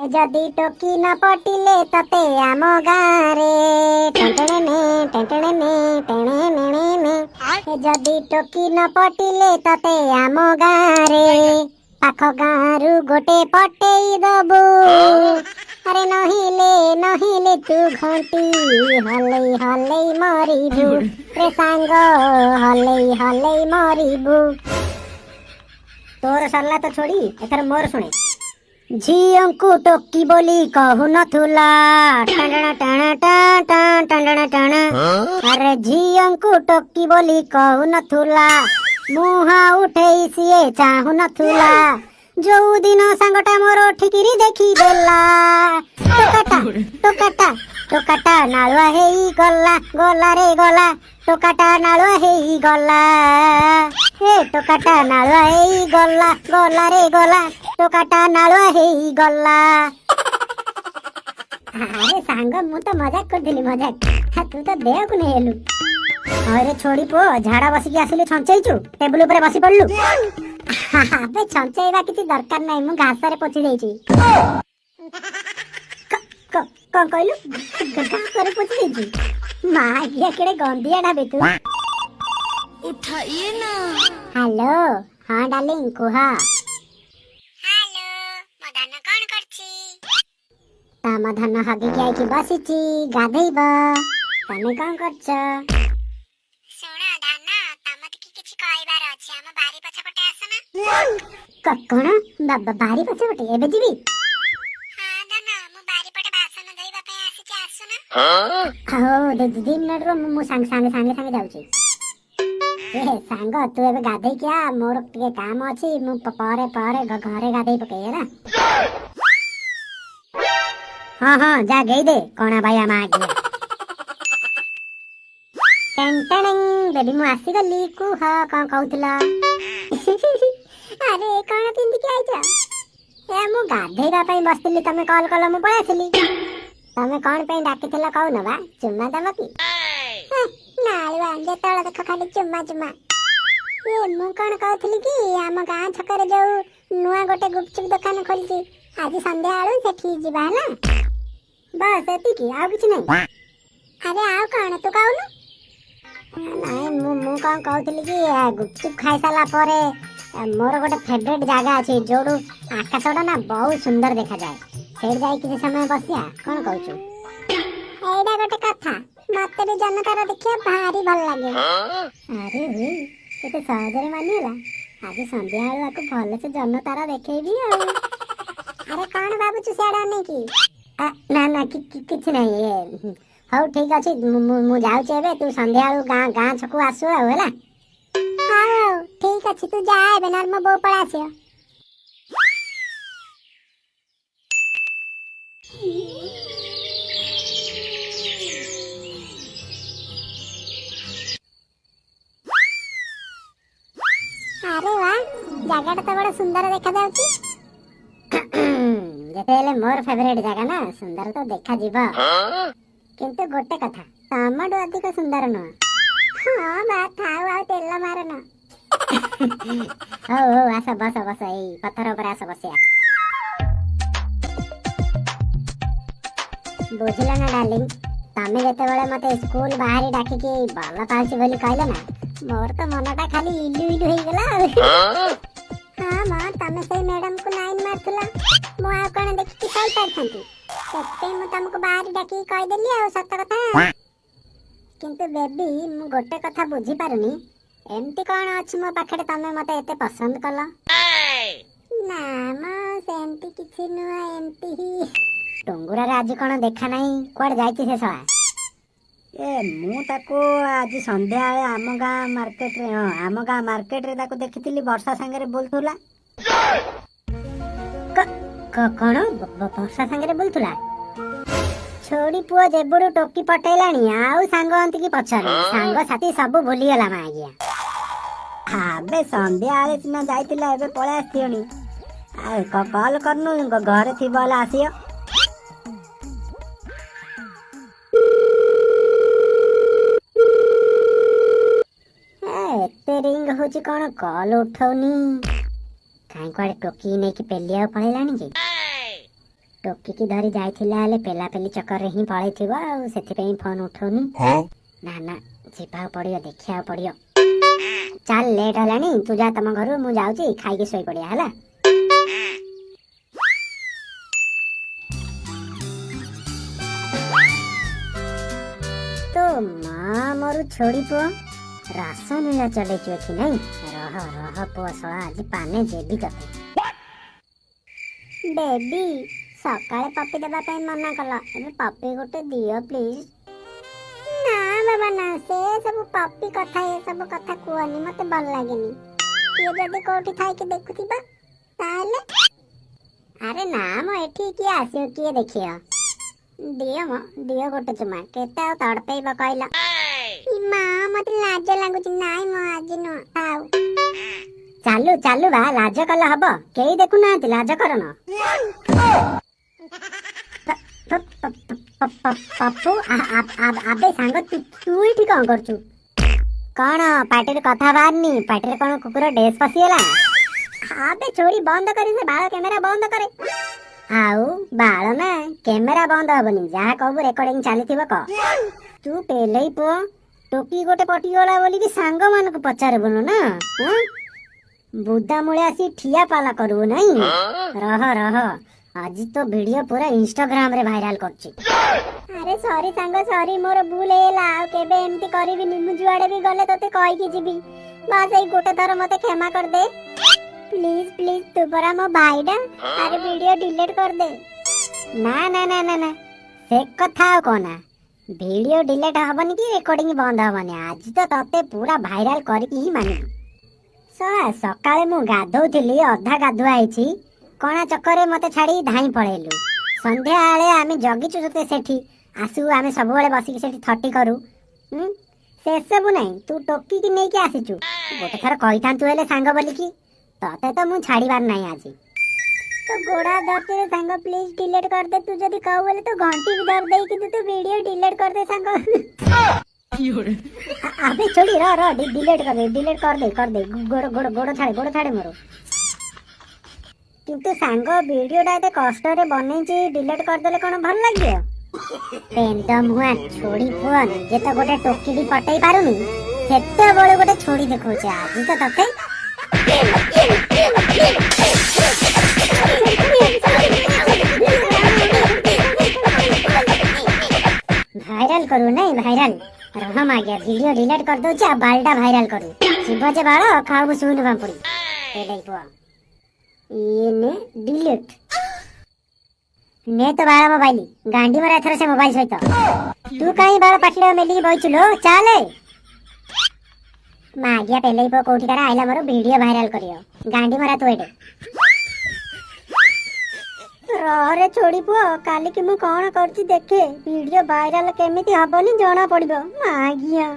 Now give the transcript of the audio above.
ଯଦି ଟୋକି ନ ପଟିଲେ ତତେ ଆମ ଗାଁରେ, ଟେଣ୍ଟେଣେ ମେ ଟେଣ୍ଟେଣେ ମେ ଟେଣେ ମେଣେ ମେ। ଯଦି ଟୋକି ନ ପଟିଲେ ତତେ ଆମ ଗାଁରେ, ପାଖ ଗାଁରୁ ଗୋଟେ ପଟେଇ ଦବୁ। ଆରେ ନହିଲେ ନହିଲେ ତୁ ଘଣ୍ଟି ହଲେଇ ହଲେଇ ମରିବୁ ରେ ସାଙ୍ଗ, ହଲେଇ ହଲେଇ ମରିବୁ। ତୋର ସରିଲା ତ ଛୋଡ଼ି, ଏଥର ମୋର ଶୁଣେ। ଝିଅଙ୍କୁ ଟୋକି ବୋଲି କହୁନଥିଲା, ଟଣା ଟଣା ଟଣା ଟଣା। ଆରେ ଝିଅଙ୍କୁ ଟୋକି ବୋଲି କହୁନଥିଲା, ମୁହଁ ଉଠେଇ ସିଏ ଚାହୁଁନଥିଲା। ଯୋଉ ଦିନ ସାଙ୍ଗଟା ମୋର ଠିକିରି ଦେଖିଦେଲା, ଟୋକାଟା ଟୋକାଟା ଟୋକାଟା ନାଳୁଆ ହେଇଗଲା, ଗଲା ରେ ଗଲା, ଟୋକାଟା ନାଳୁଆ ହେଇଗଲା। ହେ ଟୋକାଟା ନାଳୁଆ ହେଇଗଲା, ଗଲା ରେ ଗଲା, ଟୋକାଟା ନାଳୁଆ ହେଇଗଲା। ଆରେ ସାଙ୍ଗ, ମୁଁ ତ ମଜାକ କରିଥିଲି ମଜାକ, ତୁ ତ ଦେହକୁ ନେଇଗଲୁ। ଆରେ ଛୋଡ଼ି ପୁଅ, ଝାଡା ବସିକି ଆସିଲୁ, ଛଞ୍ଚେଇଛୁ, ଟେବୁଲ ଉପରେ ବସି ପଡିଲୁ। ଆବେ ଛଞ୍ଚେଇବା କିଛି ଦରକାର ନାହିଁ, ମୁଁ ଘାସରେ ପୋଛି ଦେଇଛି। କଣ କହିଲୁ? ଘାସରେ ପୋଛି ଦେଇଛୁ? ମା ଗିଆ, କେଡେ ଗନ୍ଧିଆ ବେ ତୁ। उठाइए ना। ହ୍ୟାଲୋ, ହଁ ଡାର୍ଲିଂ, କୁହ। ହ୍ୟାଲୋ, ମୋ ଧନ କଣ କରୁଛି? ତମ ଧନ ହଗିକି ଆଇକି ବସିଛି, ଗାଧେଇବ। ତମେ କଣ କରୁଛ? ଶୁଣ ଧନ, ତମତିକି କିଛି କହିବାର ଅଛି, ଆମ ବାରି ପଛପଟେ ଆସୁନ। କଣ ବାରି ପଛପଟେ? ଏବେ ଯିବି? ହଁ ଧନ, ମୁଁ ବାରିପଟେ ବାସନ ଧୋଇବା ପାଇଁ ଆସିଛି, ଆସୁନ। ହଉ, 2 ମିନିଟ୍ ରୁହ, ମୁଁ ସାଙ୍ଗେ ସାଙ୍ଗେ ସାଙ୍ଗେ ସାଙ୍ଗେ ଯାଉଛି। ଏ ସାଙ୍ଗ, ତୁ ଏବେ ଗାଧେଇକି ଆ, ମୋର ଟିକେ କାମ ଅଛି। ମୁଁ ପରେ ପରେ ଘରେ ଗାଧେଇ ପକେଇ ହେଲା। ହଁ ହଁ, ଯା ଗେଇ ଦେ କଣା ଭାଇ ମା ଗିଆ। ଟେଣ୍ଟେଣେଂ, ବେବି ମୁଁ ଆସିଗଲି, କୁହ କଣ କହୁଥିଲ? ଆରେ କଣ ପିନ୍ଧିକି ଆଇଛ? ଏ ମୁଁ ଗାଧେଇବା ପାଇଁ ବସିଥିଲି, ତମେ କଲ୍ କଲ, ମୁଁ ପଳେଇ ଆସିଲି। ତମେ କଣ ପାଇଁ ଡାକିଥିଲ କହୁନ ବା? ଚୁମା ଦବ କି? ହେ, ନାଳୁଆ, ଯେତେବେଳେ ଦେଖ ଖାଲି ଚୁମା ଚୁମା। ଏ ମୁଁ କଣ କହୁଥିଲି କି, ଆମ ଗାଁ ଛକରେ ଯୋଉ ନୂଆ ଗୋଟେ ଗୁପଚୁପ ଦୋକାନ ଖୋଲିଛି, ଆଜି ସନ୍ଧ୍ୟା ବେଳୁ ସେଠିକି ଯିବା ହେଲା? ବାସ୍ ଏତିକି, ଆଉ କିଛି ନାହିଁ? ଆରେ ଆଉ କଣ, ତୁ କହୁନୁ। ନାଇଁ, ମୁଁ କଣ କହୁଥିଲି କି, ଗୁପଚୁପ ଖାଇସାରିଲା ପରେ ମୋର ଗୋଟେ ଫେଭରେଟ ଜାଗା ଅଛି, ଯୋଉଠୁ ଆକାଶଟା ନା ବହୁତ ସୁନ୍ଦର ଦେଖାଯାଏ, ସେଇଠି ଯାଇ କିଛି ସମୟ ବସିବା, କଣ କହୁଛୁ? ଏଇଟା ଗୋଟେ କଥା, ମତେ ବି ଜହ୍ନତାରା ଦେଖିବା ଭାରି ଭଲ ଲାଗେ। ଆରେ ହେ, କେତେ ସହଜରେ ମାନିଗଲା। ଆଜି ସନ୍ଧ୍ୟା ବେଳୁ ଆକୁ ଭଲସେ ଜହ୍ନତାରା ଦେଖେଇବି ଆଉ। ଆରେ କଣ ଭାବୁଛୁ ସିଆଡେ ଅନେଇକି? ନା ନା, କିଛି ନାହିଁ। ଏ ହଉ ଠିକ ଅଛି, ମୁଁ ଯାଉଛି ଏବେ, ତୁ ସନ୍ଧ୍ୟା ବେଳୁ ଗାଁ ଛକକୁ ଆସୁ ଆଉ ହେଲା। ହଉ ହଉ, ଠିକ ଅଛି, ତୁ ଯା ଏବେ, ନହେଲେ ମୋ ବୋଉ ପଳେଇ ଆସିବ। ଆରେ ବା, ଜାଗାଟା ତ ବଡ ସୁନ୍ଦର ଦେଖାଯାଉଛି। ଯେତେ ହେଲେ ମୋର ଫେଭରେଟ ଜାଗା ନା, ସୁନ୍ଦର ତ ଦେଖାଯିବ। କିନ୍ତୁ ଗୋଟେ କଥା, ତମଠୁ ଅଧିକ ସୁନ୍ଦର ନୁହଁ। ହଁ ବା, ଥାଉ, ଆଉ ତେଲ ମାରନା। ହଉ ହଉ, ଆସ ବସ ବସ, ଏଇ ପଥର ଉପରେ ଆସ ବସିବା। ବୁଝିଲ ନା ଡାର୍ଲିଂ, ତମେ ଯେତେବେଳେ ମତେ ସ୍କୁଲ ବାହାରି ଡାକିକି ଭଲ ପାଉଛି ବୋଲି କହିଲ ନା, ମୋର ତ ମନଟା ଖାଲି ଇଲୁ ଇଲୁ ହେଇଗଲା ଆଉ। ହଁ ମ, ତମେ ସେଇ ମ୍ୟାଡାମକୁ ଲାଇନ ମାରୁଥିଲ, ମୁଁ ଆଉ କଣ ଦେଖିକି ସହିପାରିଥାନ୍ତି? ସେଥିପାଇଁ ମୁଁ ତମକୁ ବାହାରି ଡାକିକି କହିଦେଲି ଆଉ ସତ କଥା। କିନ୍ତୁ ବେବି, ମୁଁ ଗୋଟେ କଥା ବୁଝିପାରୁନି, ଏମିତି କଣ ଅଛି ମୋ ପାଖରେ ତମେ ମତେ ଏତେ ପସନ୍ଦ କଲ? ନା ମ, ସେମିତି କିଛି ନୁହଁ, ଏମିତି ହିଁ। ଟୁଙ୍ଗୁରାରେ ଆଜି କଣ ଦେଖା ନାହିଁ, କୁଆଡେ ଯାଇଛି ସେ ଶଳା? ଏ ମୁଁ ତାକୁ ଆଜି ସନ୍ଧ୍ୟାବେଳେ ଆମ ଗାଁ ମାର୍କେଟରେ, ହଁ ଆମ ଗାଁ ମାର୍କେଟରେ ତାକୁ ଦେଖିଥିଲି, ବର୍ଷା ସାଙ୍ଗରେ ବୁଲୁଥିଲା। କଣ ବର୍ଷା ସାଙ୍ଗରେ ବୁଲୁଥିଲା? ଛୋଡ଼ି ପୁଅ ଯେବେଠୁ ଟୋକି ପଟେଇଲାଣି, ଆଉ ସାଙ୍ଗ ଅନ୍ତିକି ପଚାରୁନି, ସାଙ୍ଗସାଥି ସବୁ ଭୁଲିଗଲା ମା ଆଜ୍ଞା। ଆବେ ସନ୍ଧ୍ୟାବେଳେ ସିନା ଯାଇଥିଲା, ଏବେ ପଳେଇ ଆସିଥିବଣି। ଆଉ କଲ୍ କରନୁ, ଘରେ ଥିବ ହେଲେ ଆସିବ। ଏ, ଏତେ ରିଙ୍ଗ ହଉଛି କଣ କଲ୍ ଉଠଉନି? କାହିଁ କୁଆଡେ ଟୋକି ନେଇକି ପେଲିବାକୁ ପଳେଇଲାଣି କି? ଟୋକିକି ଧରି ଯାଇଥିଲା ହେଲେ ପେଲାପେଲି ଚକରରେ ହିଁ ପଳେଇଥିବ, ଆଉ ସେଥିପାଇଁ ଫୋନ ଉଠଉନି। ନା ନା, ଯିବାକୁ ପଡିବ, ଦେଖିବାକୁ ପଡିବ। ଚାଲ, ଲେଟ୍ ହେଲାଣି, ତୁ ଯା ତମ ଘରୁ, ମୁଁ ଯାଉଛି ଖାଇକି ଶୋଇପଡିବା, ହେଲା? ତୋ ମା ମରୁ, ଛୋଡ଼ି ପୁଅ, ରାସଲୀଳା ଚଲେଇଛୁ ଏଠି ନାଇଁ? ରହ ରହ ପୁଅ ଶଳା, ଆଜି ପାନେ ଦେବି ତତେ। ବେବି, ସକାଳେ ପପି ଦେବା ପାଇଁ ମନା କଲ, ଏବେ ପପି ଗୋଟେ ଦିଅ ପ୍ଲିଜ। ନା ବାବା ନା, ସେ ସବୁ ପପି କଥା, ଏ ସବୁ କଥା କୁହନି, ମତେ ଭଲ ଲାଗେନି। କିଏ ଯଦି କୋଉଠି ଥାଇକି ଦେଖୁଥିବ ତାହେଲେ? ଆରେ ନା ମ, ଏଠି କିଏ ଆସିବ, କିଏ ଦେଖିବ? ଦିଅ ମ, ଦିଅ ଗୋଟେ ଚୁମା, କେତେ ଆଉ ତଡ଼ପେଇବ କହିଲ? ମା, ମତେ ଲାଜ ଲାଗୁଛି। ନାଇଁ ମ, ଆଜି ନୁହଁ, ଥାଉ। ଚାଲୁ ଚାଲୁ ବା, ଲାଜ କଲେ ହବ? କେହି ଦେଖୁନାହାନ୍ତି, ଲାଜ କରନ। ପପୁ, ଆବେ ସାଙ୍ଗ, ତୁ ଏଠି କଣ କରୁଛୁ? କଣ ପାଟିରେ କଥା ବାହାରିନି? ପାଟିରେ କଣ କୁକୁର ଡେସ୍ ପଶିଗଲା? ଆବେ ଛୋଡ଼ି, ବନ୍ଦ କରି ସେ ବାଳ କ୍ୟାମେରା, ବନ୍ଦ କରେ। ଆଉ ବାଳ ନା, କ୍ୟାମେରା ବନ୍ଦ ହବନି, ଯାହା କହିବୁ ରେକର୍ଡିଂ ଚାଲିଥିବ, କହ। ତୁ ପେଲେଇ ପୁଅ, ଟୋକି ଗୋଟେ ପଟିଗଲା ବୋଲିକି ସାଙ୍ଗମାନଙ୍କୁ ପଚାରିବୁନୁ ନା? ବୁଦା ମୂଳେ ଆସି ଠିଆ ପାଲା କରିବୁ ନାଇଁ? ରହ ରହ, ଆଜି ତ ଭିଡିଓ ପୁରା ଇନଷ୍ଟାଗ୍ରାମରେ ଭାଇରାଲ କରୁଛି। ଆରେ ସରି ସାଙ୍ଗ, ସରି, ମୋର ଭୁଲ ହେଇଗଲା, ଆଉ କେବେ ଏମିତି କରିବିନି। ମୁଁ ଯୁଆଡେ ବି ଗଲେ ତୋତେ କହିକି ଯିବି। ବାସ୍, ଏଇ ଗୋଟେ ଥର ମତେ କ୍ଷମା କରିଦେ, ପ୍ଲିଜ ପ୍ଲିଜ, ତୁ ପରା ମୋ ଭାଇଟା। ଆରେ ଭିଡିଓ ଡିଲିଟ କରିଦେ। ନା ନା ନା ନା ନା, ସେ କଥା ଆଉ କହନା। ଭିଡିଓ ଡିଲିଟ ହବନି କି ରେକର୍ଡିଂ ବନ୍ଦ ହବନି। ଆଜି ତ ତତେ ପୁରା ଭାଇରାଲ କରିକି ହିଁ ମାନିବି। ଶଳା, ସକାଳେ ମୁଁ ଗାଧଉଥିଲି, ଅଧା ଗାଧୁଆ ହେଇଛି, କଣା ଚକରେ ମତେ ଛାଡି ଧାଇଁ ପଳେଇଲୁ। ସନ୍ଧ୍ୟାବେଳେ ଆମେ ଜଗିଛୁ ତୋତେ, ସେଠି ଆସୁ, ଆମେ ସବୁବେଳେ ବସିକି ସେଠି ଥଟି କରୁ। ସେସବୁ ନାହିଁ, ତୁ ଟୋକିକି ନେଇକି ଆସିଛୁ। ଗୋଟେ ଥର କହିଥାନ୍ତୁ ହେଲେ ସାଙ୍ଗ ବୋଲିକି। ତତେ ତ ମୁଁ ଛାଡ଼ିବାର ନାହିଁ ଆଜି। ତୋ ଗୋଡ଼ା ଧରଛି ସାଙ୍ଗ, ପ୍ଲିଜ ଡିଲିଟ କରିଦେ। ତୁ ଯଦି କହୁ ବୋଲେ ତ ଘଣ୍ଟି ବି ଧରି ଦେଇ, କିନ୍ତୁ ତୁ ଭିଡିଓ ଡିଲିଟ କରିଦେ ସାଙ୍ଗ। ଆବେ ଛୋଡ଼ି, ର ର, ଡିଲିଟ କରିଦେ, ଡିଲିଟ କରିଦେ, କରିଦେ। ଗୋଡ଼ ଗୋଡ଼ ଗୋଡ଼ ଛାଡ଼େ, ଗୋଡ଼ ଛାଡ଼େ ମୋର। କିନ୍ତୁ ସାଙ୍ଗ, ଭିଡିଓଟା ଏତେ କଷ୍ଟରେ ବନେଇଛି, ଡିଲିଟ କରିଦେଲେ କଣ ଭଲ ଲାଗିବ? ପେଣ୍ଡ ମୁହାଁ ଛୋଡ଼ି ପୁଅ, ନିଜେ ତ ଗୋଟେ ଟୋକି ବି ପଟେଇ ପାରୁନି, ସେତେବେଳେ ଗୋଟେ ଛୋଡ଼ି ଦେଖଉଛି। ଆଜି ତ ତତେ ଭାଇରାଲ କରୁ ନାଇଁ ଭାଇରାଲ। ରହ ମାଗିଆ, ଭିଡିଓ ଡିଲିଟ କରିଦଉଛି ଆଉ ବାଳଟା ଭାଇରାଲ କରୁ। ଯିବ ଯେ ବାଳ, ଖାଉବୁ ସୁନ ପାମ୍ପୁଡ଼ି। ପେଲେଇ ପୁଅ, ଇଏ ନେ ଡିଲିଟ, ନେ ତ ବାଳ ମୋବାଇଲ, ଗାଣ୍ଡି ମରା ଏଥର ସେ ମୋବାଇଲ ସହିତ। ତୁ କାହିଁ ବାଳ ପାଟିଟା ମେଲିକି ବଇଛୁ ଲୋ? ଚାଲେ। ମାଗିଆ ପେଲେଇ ପୁଅ କୋଉଠିକାର ଆଇଲା, ମୋର ଭିଡିଓ ଭାଇରାଲ କରିବ। ଗାଣ୍ଡି ମରା ତୁ ଏଠି ରହରେ ଛୋଡ଼ି ପୁଅ, କାଲିକି ମୁଁ କଣ କରୁଛି ଦେଖେ। ଭିଡିଓ ଭାଇରାଲ କେମିତି ହବନି ଜଣା ପଡିବ ମାଗିଆ।